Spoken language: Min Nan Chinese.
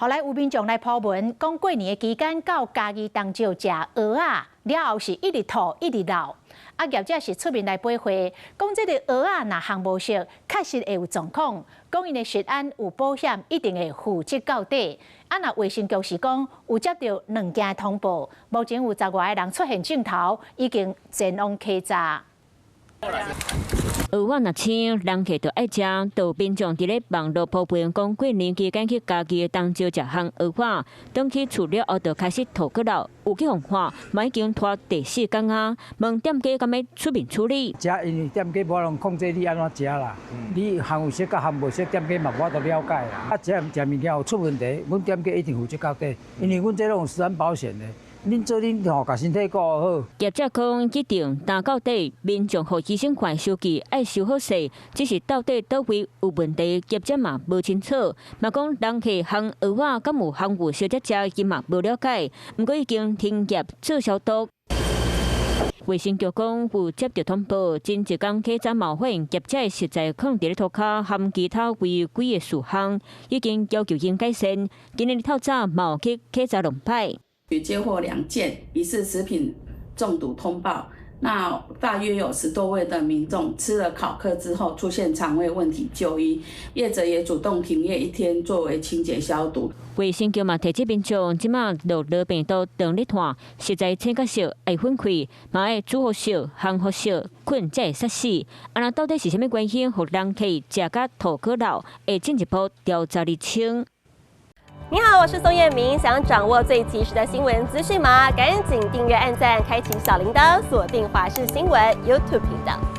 後來有民眾來 po 文，講過年的期間到嘉義東石食蚵仔，了後是一直吐一直漏。啊，業者是出面來回話，講這個蚵仔若烘無熟，確實會有狀況，講𪜶的食安有保險，一定會負責到底。啊，若衛生局是講有接著兩件通報，目前有十外个人出現症頭，已經前往稽查。蚵仔若青，人客就愛食。就民眾佇咧網路 po 文講，過年期間去嘉義的東石食烘蚵仔，轉去厝了後就開始吐閣漏，有去予看，嘛已經拖第四工啊。問店家敢欲出面處理？食，因為店家無法度控制你按怎食啦。你烘有熟佮烘無熟，店家嘛無法度了解啦。啊，食食物件有出問題，阮店家一定負責到底，因為阮這攏有食安保險的。恁做恁吼，共身體顧好。業者講，這定擔到底，民眾予醫生看收據愛收好勢，只是到底佗位有問題，業者嘛無清楚。嘛講人客烘蚵仔敢有烘有熟才食，伊嘛無了解。毋過已經停業做消毒。衛生局講有接著通報，前一工起早嘛發現業者食材囥佇咧塗跤含其他違規的事項，已經要求𪜶改善。今日透早嘛有去檢查兩擺。接獲兩件疑似食品中毒通報，那大約有10多位的民眾吃了烤蚵之後出現腸胃問題就醫，業者也主動停業一天作為清潔消毒。衛生局嘛提醒民眾，這馬落羅病毒當咧湠，食材青較熟愛分開，嘛愛煮予熟、烘予熟，菌才會殺死。啊，那到底是啥物原因，予人客食甲吐閣漏？會進一步調查釐清。你好，我是宋彥明。想掌握最及時的新聞資訊嗎？趕緊訂閱、按讚、開啟小鈴鐺，鎖定華視新聞 YouTube 頻道。